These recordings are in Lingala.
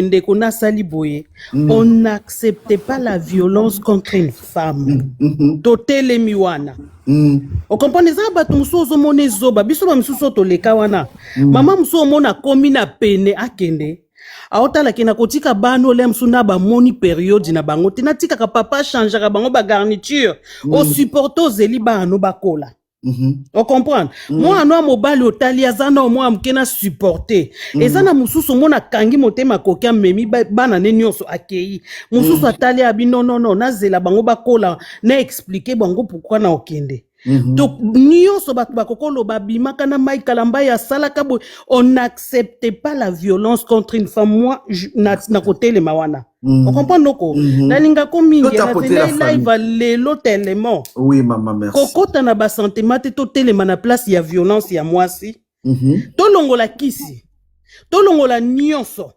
Ndeko, nasali boye. On n'accepte pas la violence contre une femme. Totelemi wana. Ocomprendre, eza na bato mosusu ozomona ezoba biso, bamisusu oyo toleka wana. Mama mosusu omona akomi na pene, akende aotalaki na kotika bana ole mosusu na bamoni période na bango te, natikaka papa achangeaka bango bagarniture. Osupporte, ozeli bana no bakola. Ocomprendre, mwana ya mobali otali aza na mwa moke na supporte. Eza na mosusu omona akangi motema, akoki amemi bana ne nyonso, akei. Mosusu atali abi: "Non, non, non, nazela bango bakola, na expliquer bango pourquoi na okende." To nyonso bato bakokoloba abimaka na Mike Kalambay, asalaka boye. On n'accepte pas la violence contre une femme. Moi na kotelema wana. Ocomprendre, noko? Nalingako mingi. Totapoter la. Live lelo tellement. Oui mama, merci. Kokota na basentiment te, totelema na place ya violence ya mwasi. Tolongola kisi, tolongola nyonso,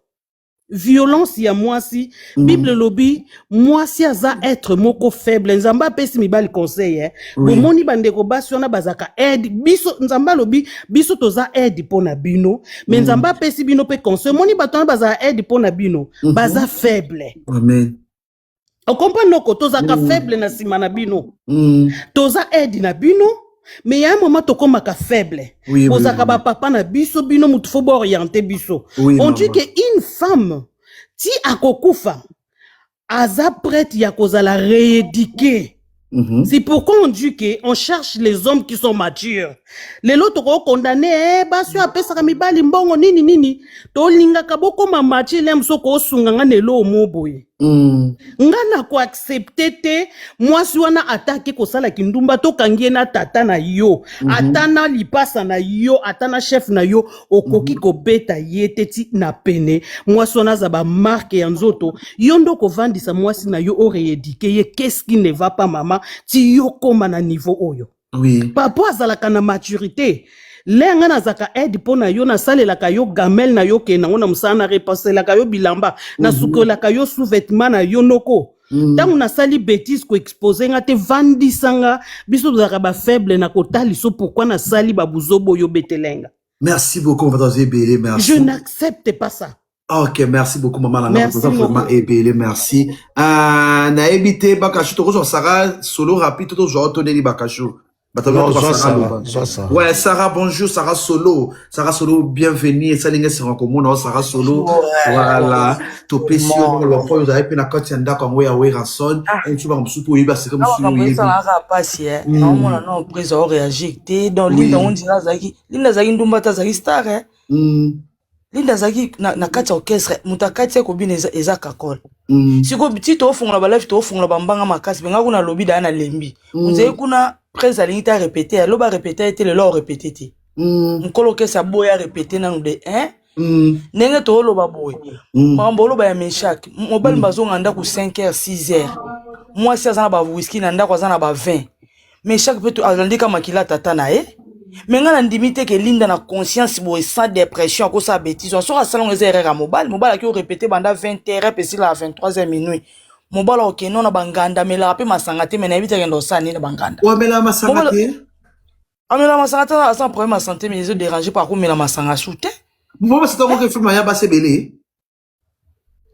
violence ya mwasi. Bible elobi mwasi aza être moko faible. Nzambe apesi mibali conseil, eh? Bomoni bandeko basi wana bazalaka aide biso. Nzambe alobi biso toza aide mpo na bino, mais Nzambe apesi bino mpe conseil. Omoni bato wana bazala aide mpo na bino, baza faible. Amen. Ocomprendre, noko? Tozalaka faible na nsima na bino. Toza aide na bino, mais ya un moment tokomaka faible. Bozalaka bapapa na biso, bino mutu faut boorienter biso. On dit mama. que une femme ti akokufa aza prête ya kozala rééduquée. C'est pourquoi on dit que on cherche les hommes qui sont matures. Lelo tokokondane, eh, basi oyo apesaka mibali mbongo nini nini, tolingaka bokoma mature. Le mosu okosunga nga na eloo mo boye. Nga na koaccepte te mwasi wana ata ake kosala kindumba, tokangi ye na tata na yo, ata na lipasa na yo, ata na chef na yo, okoki kobeta ye te ti na pene. Mwasi wana aza bamarques ya nzoto. Yo nde okovandisa mwasi na yo, orééduquer ye: "Qu'est-ce qui ne va pas, mama, ti yo kóma na niveau oyo?" Papa azalaka na maturité. Le nga nazalaka aide mpo na yo, nasalelaka yo gamelle na yo, kende nango na mosala, na repaselaka yo bilamba, nasukolaka yo sous-vêtement na yo, noko. Ntango nasali bétise, koexposer nga te, vandisa nga. Biso tozalaka bafaible na kotaliso pourquoi nasali babuzobo oyo obetelenga. Merci beaucoup, mama ebele, merci. Je n'accepte pas ça. Ok, merci beaucoup, mama na nga. Merci. Toza vraiment Noko. ebele, merci. Nayebi te, Bakashu, tokozwa Sara Solo rapide to tozwa toneli Bakashu bato. Non, Bato zwa Sara Sarah, loba. zwa Sarah. Ouais, Sarah, bonjour, Sarah Solo. Sarah Solo, bienvenue. Esalinga esengo komona o Sarah Solo. Voilà. Topesi yo moko lopo oyo ozali mpe na kati ya ndako yango ya Werrason. Mosusu bango mosusu mpo oyebi aseka mosusu makambo oyebi. Esalaka pasi e naomona no prise aoréagir te. Donc Linda, ondira azalaki, Linda azalaki ndumba te, azalaki star e. Linda azalaki na kati ya orchestre, moto akati ya kobina eza kakole. Sikoyo ti toofongola balive, toofongola bambanga makasi mpe nga kuna alobi daya na lembi. Onzali kuna prise alingi te arépéter, alobi arépéter ye te, lelo aorépéter te. Mokolo orchestre aboyi arépéter nanu de 1. Ndenge tooloba boye, makambo oloba ya Meshak, mobali bazonga ndako 5 heures, 6 heures, mwasi aza na bawhisky na ndako, aza na ba 20. Meshak mpe alandi ka makila tata na ye. Me ngai nandimi te ke Linda na conscience boye, sans dépression, akosala bétise wana. Soki asala yango, eza erreur ya mobali. Mobali aki orépéter banda 20 heures epe esila ya 23 heures, minuit. Mobali akokende na banganda, amelaka mpe masanga te, me nayebi te akende kosala nini na banganda. Wamela masanga Mobali te? Amela masanga te, aza na problème ya santé, mais ezodéranger mpo akomela masanga su te. Mo basata moko efilme ya basi ebele.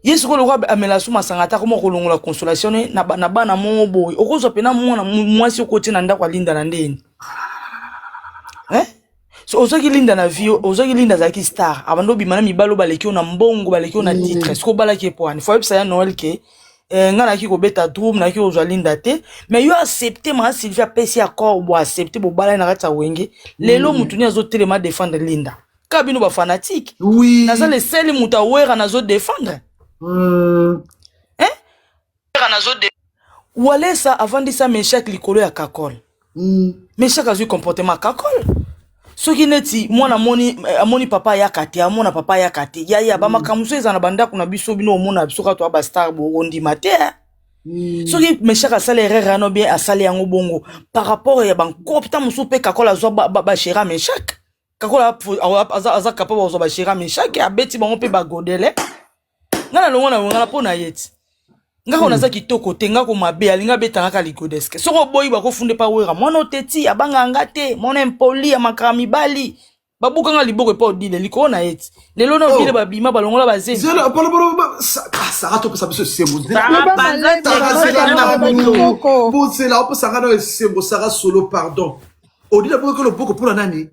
Ye sikoyo lokwa amela su masanga te, akoma kolongola consolation ne na bana moko boye. Okozwa mpena mwana mwasi okoti na ndako alinda na ndeni, eh? So ozwaki Linda na vie, ozwaki Linda azalaki star, abandi obima na mibali oyo baleki yo na mbongo, baleki yo na titre. Soki obalaki ye po wani, faut oyebisa ya Noel ke ngai nayaki kobeta drum, nayaki kozwa Linda te. Mais yo accepte, maa Sylvie apesi accord, bo accepte, bobalani na kati ya Wenge. Lelo mutu nini azotelema défendre Linda? Kaka bino bafanatiques. Naza leseli moto awera nazodéfendre. Eh? Walesa avandisa Meshak likolo ya kakol. Meshak azwi comportement kakol. Soki neti mwana amoni, amoni papa ayaka te, amona papa ayaka te, yaya, bamakambo so eza na bandako na biso, bino omona biso kaka toya bastar, bokondima te, eh. Soki Meshak asali erreur wana, bien asali yango bongo par rapport ya bankopi ta mosusu mpe kakol azwa bachéri Meshak. Kakol aza capable kozwa bachéri Meshak, abeti bango mpe bagodele. Ngai nalongo na wengana mpo na ye ti nga ko naza kitoko te, nga ko mabe, alingi abetanga kaka ligodeske. Soki oboyi, bakofunde pa Wera mwana ote ti abangaka nga te, mwana impoli ya makaka mibali. Babukanga liboko epa Odile likolo na ye ti lelo na Odile. Oh. Babima, balongola bazemi. Zela, pardon, pardon, Sarah, topesa biso esengo. Sarah, panza Sarah, te, zela na nanu. kitoko. Bozela, opesanga na esengo, Sarah Solo, pardon. Odile abokaki loboko mpona nani?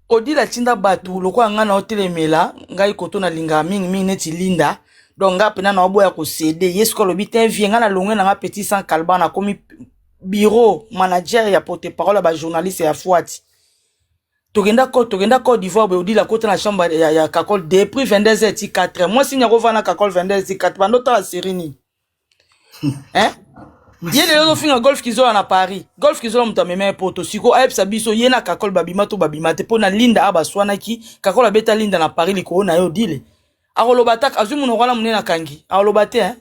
Odile atinda bato lokola ngai na otelemela ngai koto nalingaka mingimingi neti Linda. Donc ngai mpena na oboya kosede ye. Soki alobi te vie, ngai nalongwe na ngai petit sans kalba, nakomi bureau manager ya porte parole ya bajournaliste ya Fwati. Tokenda Côte d'Ivoire boye, Odile akota na chambre ya Kakol depuis 22 heures ti 4 heures. Mwasi nini akovanda na Kakol 22 heures ti 4? Bando tala série nini, hein? Ye lelo ozofinga Golf Kizola na Paris. Golf Kizola moto amema ye Poto. Siko ayebisa biso, ye na Kakol babima to babima te? Mpo na Linda a baswanaki, Kakol abeta Linda na Paris likolo na ye. Odile akoloba tak, azwi monoko wana monene, akangi, akoloba te, hein?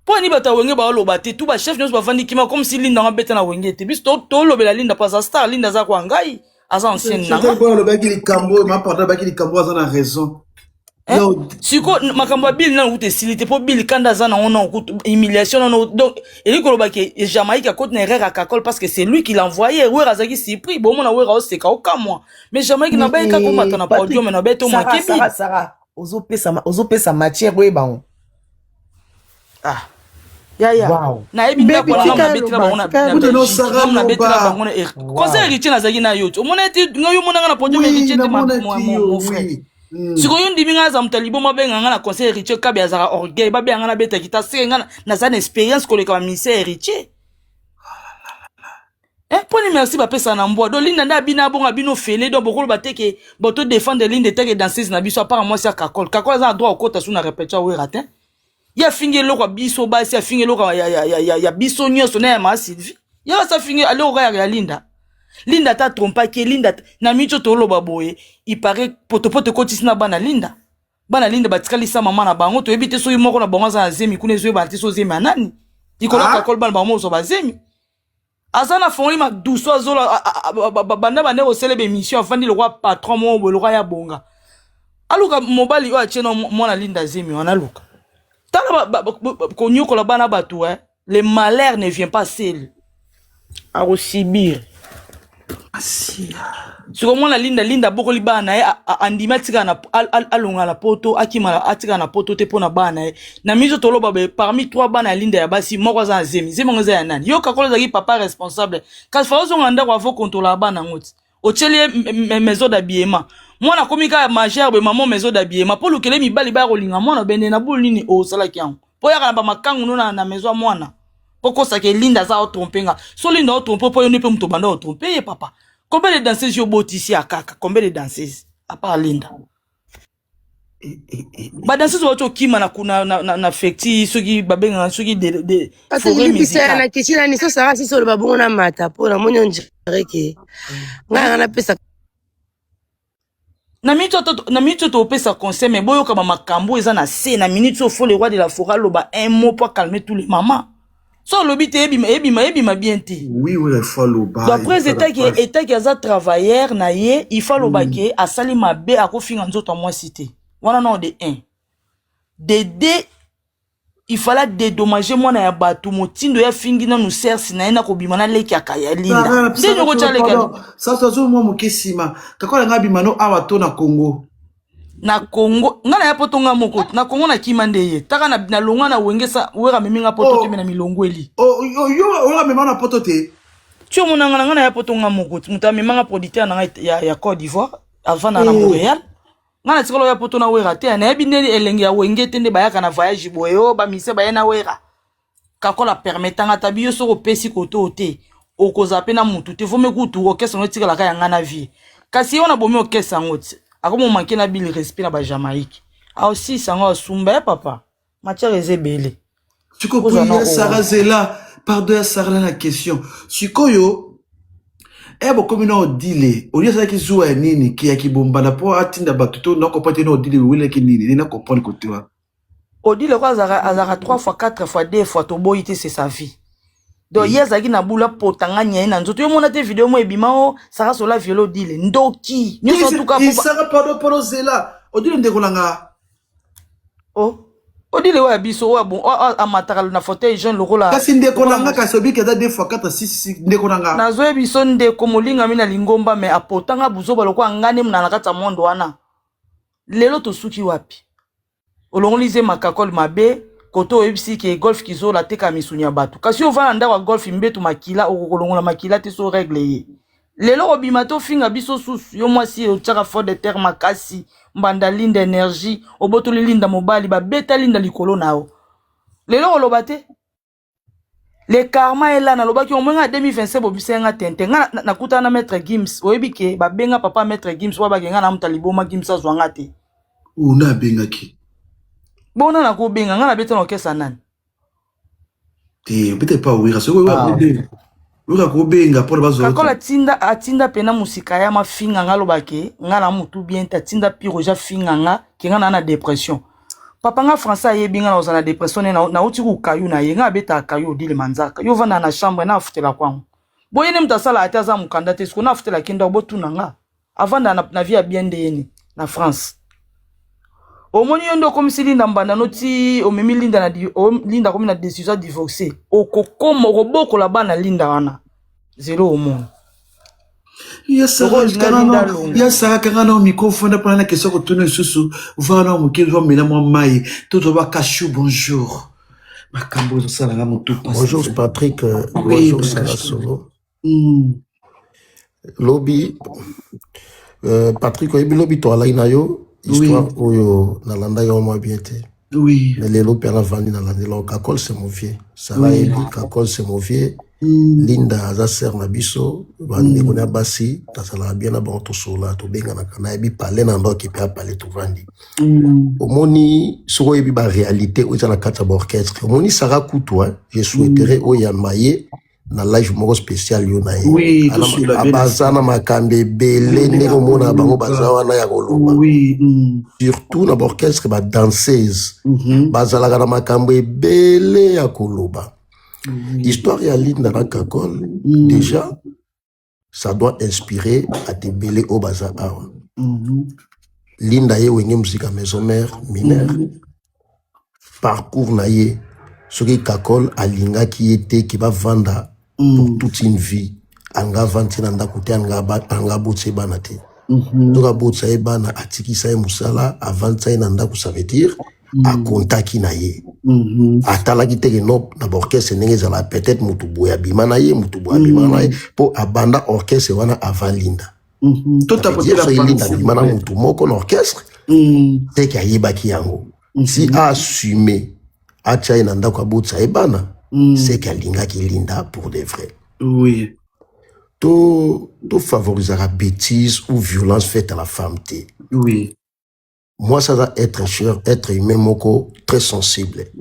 Mpo ani bato ya Wenge baoloba te? Tu bachef nyonso bavandi kima comme si Linda ngo abeta na Wenge te. Biso tolobela Linda mpo aza star. Linda aza kwa ngai, aza ancienne na nga. Boy alobaki likambo oyo, ma pardon, alobaki likambo oyo, aza na raison. Hein? Yo, Siko makambo ya Bill nano kuta esili te, mpo Bill kanda aza nango nano kutu humiliation nano. Donc elingi koloba ke Jamaïque akoti na erreur ya Kakol parce que c'est lui qui l'a envoyé. Wera azalaki surpris, bomona Wera oseka, okamwa, mais Jamaïque na baye kaka omata na podium na baye to Sarah, manke Bill. Sarah, Sarah, ozopesa matière oyeba ngo. Ah yaya. Wow. Nayebi ndako Baby, wana, tika nabetela loba, bango na tika na Kuta no Belgique. Sarah Nga nabetela loba. bango na concert Héritier, nazalaki na yo ti omona ete nga yo omonanga na podium. Oui, Héritier te, namonaki mon yo, mon frère. oui. Sikoyo ndimi nga aza moto ya liboma, abenga nga na concert Héritier kabe azalaka orgueil, babenga nga nabetaki ta seke nga naza na expérience koleka baministère Héritier. Eh, mponi merci bapesaka na mbwa. Donc Linda nde abina abonga bino fele. Donc bokoloba te ke bo todéfendre Linda etake danseuse na biso apart mwasi ya Kakol. Kakol aza na droit okota su na répétition awera te. Ye afingi eloko ya biso basi, afingi eloko ya biso nyonso na ya maa Sylvie. Ye basi afingi eloko ya Linda. Linda ata trompaki ye, Linda na miso toloba boye, ipare potopoto ekotisi na bana Linda. Bana Linda batikalisa mama na bango, toyebi te soki moko na bango aza na zemi kuna, ezoyebana te so zemi ya nani likolo. Ah? Kakol, bana bango mozwa bazemi, aza na fongoli madusu, azola banda bande kosala baémission, afandi lokwa patron moko boye, lokwa ya bonga. Aluka mobali oyo atie na mwana Linda zemi wana, aluka tala konyokola bana bato, eh. Le malheur ne vient pas seul, akosibir. Siko mwana Linda, Linda abokoli bana na ye, andimi atikala na alonga na Poto, akima, atikala na Poto te mpo na bana na ye. Na miso toloba boye, parmi trois bana ya Linda ya basi, moko aza na zemi. Zemi yango eza ya nani? Yo Kakolo ozalaki papa responsable, kasi fa ozonga ndako avo contrôler bana yango ti otieli ye maison d'habillement. Mwana akomi kaka majeur boye, mama, maison d'habillement mpo lukele mibali baya kolinga mwana bende na bulu nini osalaki yango mpo yaka na bamakangu no na maison ya mwana, mpo kosaka Linda aza otrompe nga. So Linda otrompe mpo yo nde mpe moto banda otrompe ye. Papa, combien de danseuses yo obotisi ya kaka? Combien de danseuses à part Linda? Badanseuse bauti okima na fecti, soki babengaka soki de Parce forêt limbisa ya musicale. na question nani so Sara sisi oloba bongo na mata, mpo namoni on dirait ke ngai nanga napesa. Na minute oyo topesa conseil, mais boyoka bamakambo eza na se. Na minute oyo, faut le roi de la forêt aloba un mot po acalmer tous les mamans. So alobi te, ebima, ebima, ebima bien te. Oui, il faut aloba. Donc après, etaki aza travailleur na ye, il faut aloba ke asali mabe, akofinga nzoto ya mwasi te wana. Nao de 1, de 2, il fallait dédommager mwana ya bato motindo ya fingi nanu serse na ye na kobima na leki ya Linda. Ndenge okotya leki ya Sasa azomwa moke nsima kakola ngai abima no awa to na Congo. Na Congo, ngai na ya Poto nga moko. Na Congo nakima nde ye taka na longwa na Wenge sa Wera amemi nga Poto. Oh. Te me na milongweli. Oh, yo oyo amema na Poto te? Ti omonanga na ngai na ya Poto nga moko. Moto amemanga, producteur na ngai ya Côte d'Ivoire, avanda na Oh. Montréal. Ngai na tikala oya Poto na Wera te. Nayebi nde elenge ya Wenge te nde bayaka na voyage boye oyo bamise baye na Wera. Kakola permettanga tabi yo soki opesi koto oyo te, okozala mpe na mutu te. Vome kutu orchestre yango etikalaka ya ngai na vie, kasi ye wana bomi orchestre yango ti akomi omanke na bile respect na bajamaïque, aosisa yango, asumba ya papa, matière eza ebele. Sikoyo Kozwa na ya Sara, oyo. zela, pardon ya Sara, na question sikoyo e bokomi na Odile. Odile asalaki zuwa ya nini ke ya kibombana mpo atinda bato to nakopa te na Odile ewelaki nini nini na comprendre kote wana? Odile ko azalaka 3 fois, 4 fois, 2 fois, toboyi te, c'est sa vie. Donc ye azalaki na bulu, apotanga nyai na nzoto. Yo mona te video mo ebima o Sara Sola viole Odile, ndoki nyonso. En tout cas Sara, pardon, pardon, zela. Odile ndeko na nga. Oh. Odile oyo ya biso oyo amataka na fauteuil jaune lokola. Kasi ndeko na nga, kasi obiki eza 2 fois 4 6 6, ndeko na nga. Nazoyebi biso ndeko molingami na lingomba, me apotanga buzoba lokola nga nde na kati ya monde wana. Lelo tosuki wapi? Olongoli ze makakole mabe kote, oyebisi ke Golf Kizola ateka misuni ya bato, kasi ovanda ndako ya Golf, mbetu makila, okokolongola makila te. So règle ye lelo obima te, ofinga biso susu. Yo mwasi otiaka fond de terre makasi, mbanda Linda énergie, obotoli Linda mobali, babeta Linda likolo na yo. Lelo oloba te le karma ela. Nalobaki omoi nga 2025, bobisa nga tente nga nakutana na Maître Gims. Oyebi ke babenga papa Maître Gims oyo bakenga na moto liboma. Gims azwa nga te. Ona abengaki? Bona nakobenga nga, nabeta na orchestre nani? Te, peut-être pas Wera. Soki Wera kobenga mpona bazwa. Kakola atinda, atinda pena mosika ya mafinga nga, alobake nga na mutu bien te. Atinda Piroge afinga nga ke nga na dépression. Papa nga français ayebi nga na kozala na dépression ne nauti kukayu na ye. Nga abetaka kayu. Odile manzaka, yo ovanda na chambre na afutela kwango boye nde moto asalaka te, aza mokanda te. Siko na afutelaki ndako, botuna nga avanda na vie ya bien nde yeni na France. Omoni yo nde okomisi Linda mbanda no ti omemi Linda na Linda akomi na décision ya divorce. Okokoma okobokola bana Linda wana zelo omona. Ya Sara, kanga na micro, fanda mpona na question kotuna lisusu. Vana na moke, omela mwa mai to toba Kashu. Bonjour, makambo ozosalanga motu. Bonjour Patrick, Oui, bonjour Sarah Solo. Lobi, Patrick, oyebi lobi toalaki na yo histoire oyo nalandaki yango mwa bien te. Mais lelo mpe anavandi nalandela yango. Kakol, c'est mon vieux. Sarah yebi Kakol, c'est mon vieux. Linda aza sœur na biso, bandeko na basi, tazalaka bien na bango, tosola, tobenganaka. Nayebi pale na ndoki mpe apale tovandi. Omoni, soki oyebi baréalité oyo eza na kati ya baorchestre, omoni Sara kutu, hein, je souhaiterais oyamba ye na live moko spécial, yo na ye. Oui, tosola bien. Baza na makambo ebele ndenge omona bango baza wana ya koloba. Surtout na baorchestre, badanseuse bazalaka na makambo ebele ya koloba. Histoire ya Linda na Kakol, déjà ça doit inspirer bato ebele oyo baza awa. Linda ye Wenge Musica Maison Mère mineur, parcours na ye, soki Kakol alingaki ye te ke bavanda pour toute une vie, anga avandi na ndako te, anga abotisa ye bana te. Soki abotisa ye bana, atikisa ye mosala, avandisa ye na ndako, ça veut dire akontaki na ye. Atalaki te ke no na baorchestre ndenge ezala, peut-être motu boye abima na ye, motu boye abima na ye, mpo abanda orchestre wana avant Linda. Ça veut dire soki Linda abima na motu moko na orchestre, teke ayebaki yango. Si aassume atia ye na ndako, abotisa ye bana, seke alingaki Linda pour de vrai. To tofavorisaka bêtise ou violence faite à la femme te. Mwasi aza être cher, être humain moko très sensible.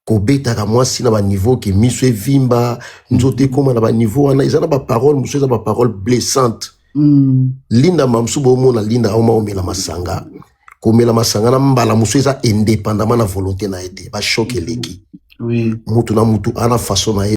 Kobetaka mwasi na baniveau ke miso evimba, nzoto ekóma na baniveau wana, eza na baparole mosusu, eza baparole blessante. Linda mamosu bomona Linda aoma omela masanga, komela masanga na mbala mosusu eza indépendamment na volonté na ye te, bachoc eleki. Mutu na mutu ana façon na ye.